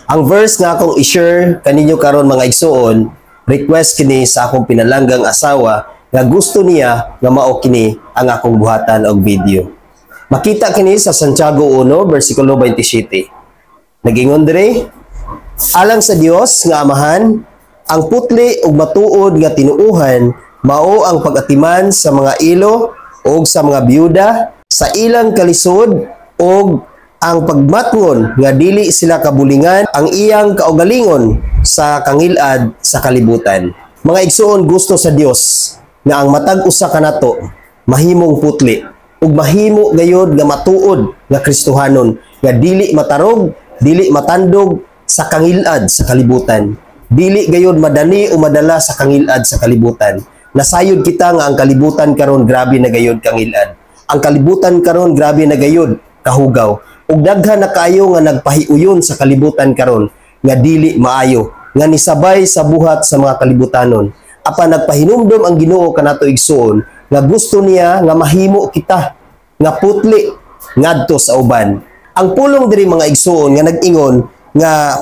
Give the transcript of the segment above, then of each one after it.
Ang verse nga akong i-share kaninyo karon, mga igsuon, request kini sa akong pinalanggang asawa nga gusto niya nga mao kini ang akong buhatan og video. Makita kini sa Santiago 1 versikulo 27. Nagingon dire, "Alang sa Dios nga Amahan, ang putli ug matuod nga tinuuhan mao ang pag-atiman sa mga ilo ug sa mga biyuda sa ilang kalisod ug ang pagmatngon nga dili sila kabulingan ang iyang kaugalingon sa kangilad sa kalibutan." Mga igsuon, gusto sa Dios nga ang matag usa kanato mahimong putli ug mahimo gayod nga matuod nga Kristohanon nga dili matarog, dili matandog sa kangilad sa kalibutan. Dili gayod madani o madala sa kangilad sa kalibutan. Nasayod kita nga ang kalibutan karon grabe na gayod kangilad. Ang kalibutan karon grabe na gayod kahugaw. Ug daghan na kaayo nga nagpahiuyon sa kalibutan karon nga dili maayo, nga nisabay sa buhat sa mga kalibutanon. Apan nagpahinumdom ang Ginoo kanato, igsuon, nga gusto niya nga mahimo kita nga putli ngadto sa uban. Ang pulong diri, mga igsuon, nga nag-ingon nga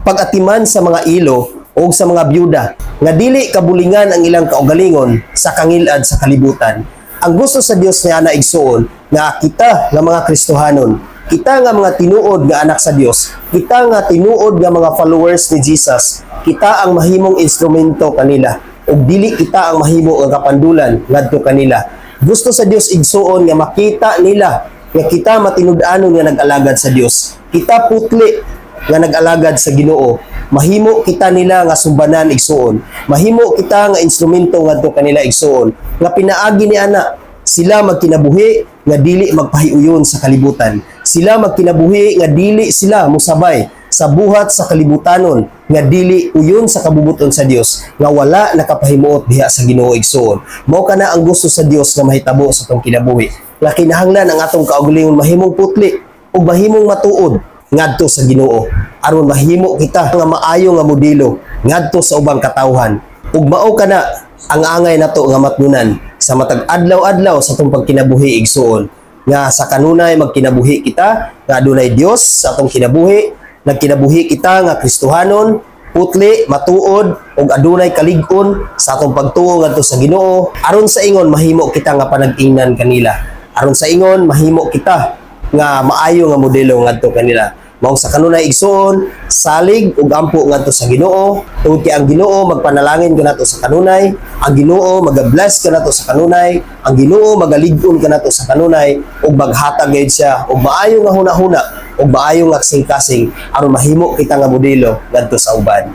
pag-atiman sa mga ilo o sa mga byuda nga dili kabulingan ang ilang kaugalingon sa kangilad sa kalibutan. Ang gusto sa Dios niya na, igsuon, nga kita nga mga Kristohanon, kita nga mga tinuod nga anak sa Dios, kita nga tinuod nga mga followers ni Jesus, kita ang mahimong instrumento kanila ug dili kita ang mahimo nga kapandulan ngadto kanila. Gusto sa Dios, igsuon, nga makita nila nga kita matinud-anon nga nag-alagad sa Dios. Kita putli nga nag-alagad sa Ginoo. Mahimo kita nila nga sumbanan, igsuon. Mahimo kita nga instrumento ngadto kanila, igsuon. Nga pinaagi ni ana sila magkinabuhi nga dili magpahiuyon sa kalibutan. Sila magkinabuhi nga dili sila musabay sa buhat sa kalibutanon nga dili uyon sa kabubuton sa Dios, nga wala nakapahimuot diha sa Ginoo, igsuon. Mao kana ang gusto sa Dios nga mahitabo sa atong kinabuhi. Nga kinahanglan ang atong kaugalingon mahimong putli ug mahimong matuod ngadto sa Ginoo aron mahimo kita nga maayo nga modelo ngadto sa ubang katawhan. Ug mao kana ang angay nato nga matnunan sa matag adlaw-adlaw sa atong pagkinabuhi, igsuon, nga sa kanunay magkinabuhi kita nga adunay Dios sa atong kinabuhi, nagkinabuhi kita nga Kristohanon, putli, matuod ug adunay kalig-on sa atong pagtuo ngadto sa Ginoo, aron sa ingon mahimo kita nga panag-ingnan kanila, aron sa ingon mahimo kita nga maayo nga modelo ngadto kanila. Mao sa kanunay, igsuon, salig ug ampo ngadto sa Ginoo tungod kay ang Ginoo magpanalangin kanato sa kanunay, ang Ginoo maga-bless kanato sa kanunay, ang Ginoo magalig-on kanato sa kanunay ug maghatag gayud siya og maayo nga hunahuna ug maayo nga kasing-kasing aron mahimo kita nga modelo ngadto sa uban.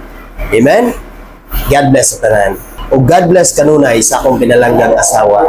Amen. God bless sa tanan. Ug God bless kanunay sa akong pinalanggang asawa.